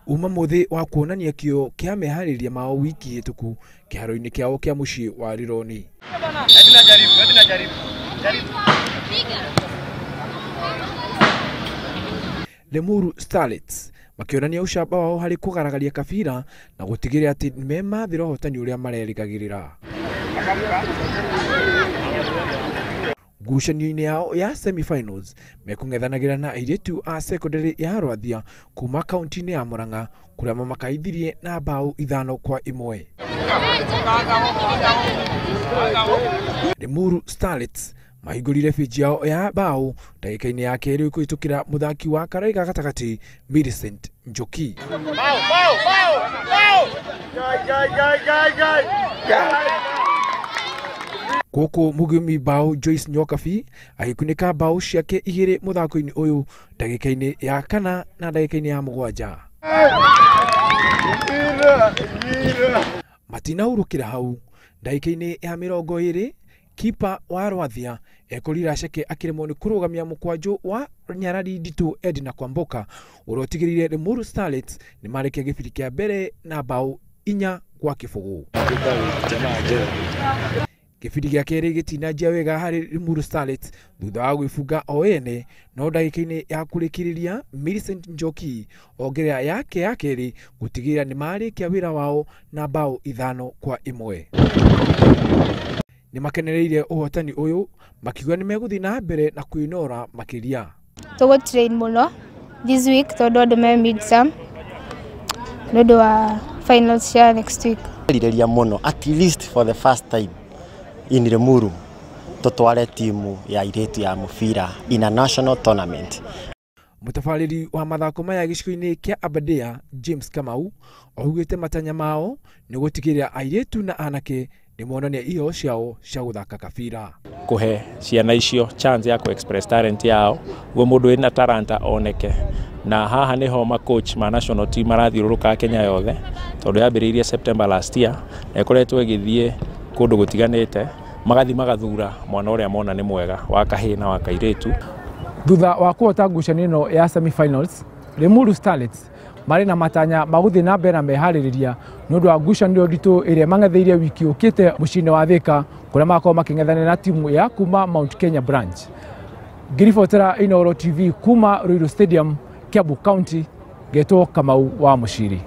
Uma mũthĩ wa kuonania kĩo kĩa meharĩria mao wiki hĩtũku kĩharo-inĩ kĩao kĩa mũciĩ wa Rironi. Limuru Starlets makĩonania ũcamba wao harĩ kũgaragaria kabira na gũtigĩrĩra atĩ nĩmemathĩra ũhotani ũrĩa marerĩgagĩrĩra. Ngucanio-inĩ yao ya semi-finals mekũng'ethanagĩra na airĩtu a secondary ya Rwathia kuma kaunti-inĩ ya Murang'a kũrĩa mamakaithirie na mbaũ 5-1. Limuru Starlets mahingũrire bĩnji yao ya mbaũ ndagĩka-inĩ ya kerĩ kũhĩtũkĩra mũthaki wa karaiga gatagatĩ Millicent Njoki. Gũkũ mũgĩmi mbaũ Joyce Nyokabi agĩkunĩka mbaũ ciake 2 mũthako-inĩ ũyũ ndagĩka-inĩ ya 4 na ndagĩka-inĩ ya 7. Matinahurũkĩra hau ndagĩka-inĩ ya 20 kipa wa Rwathia ekorire aceke akĩremwo nĩ kũrũgamia mũkwanjũ wa nyarari nditũ Edna Kwamboka ũrĩa ũtigĩrĩire Limuru Starlets nĩmarĩkia gĩbindi kĩa mbere na mbaũ 4-0. Gĩbindi gĩa kerĩ gĩtinanjia wega harĩ Limuru Starlets thutha wa gwĩbunga o ene, no ndagĩka-inĩ ya kũrĩkĩrĩria Millicent Njoki ongerera yake ya kerĩ gũtigĩrĩra nĩmarĩkia wĩra wao na mbaũ 5-1. Nĩmakenereire ũhotani ũyũ makiuga nĩmegũthiĩ na mbere na kwĩnora makĩria. Tũgũ train mũno this week tondũ andũ me mid-term nĩ ũndũ wa finals cia next week. Rirĩria mũno at least for the first time in Limuru tũtware timu ya airĩtu ya mũbira in a national tournament. Mũtabarĩri wa mathako maya gĩcigo-inĩ kĩa Aberdare James Kamau augĩte matanya mao nĩ gũtigĩrĩra airĩtu na anake nĩmonania iheo ciao cia gũthaka kabira. Kũhe ciana icio chance ya ku-express talent yao guo mũndũ wĩna talanta oneke, na haha nĩho ma coach ma national team marathiũrũrũka Kenya yothe tondũ yambĩrĩirie September last year na ĩkoretwo ĩgĩthiĩ kũndũ gũtiganĩte, magathi magathura mwana ũrĩa mona nĩ mwega wa kahĩĩ na wa kairĩtu. Thutha wa kũhota ngucanio ĩno ya semi-finals, Limuru Starlets marĩ na matanya ma gũthiĩ na mbere na meharĩrĩria nĩ ũndũ wa ngucanio nditũ ĩrĩa mang'etheire wiki ũkĩte mũciĩ-inĩ wa Thika kũrĩa magakorwo makĩng'ethanĩra na timu ya kuma Mount Kenya Branch. Ngĩribotera Inooro TV kuma Ruiru Stadium, Kiambu County, ngetwo Kamau wa Mũciri.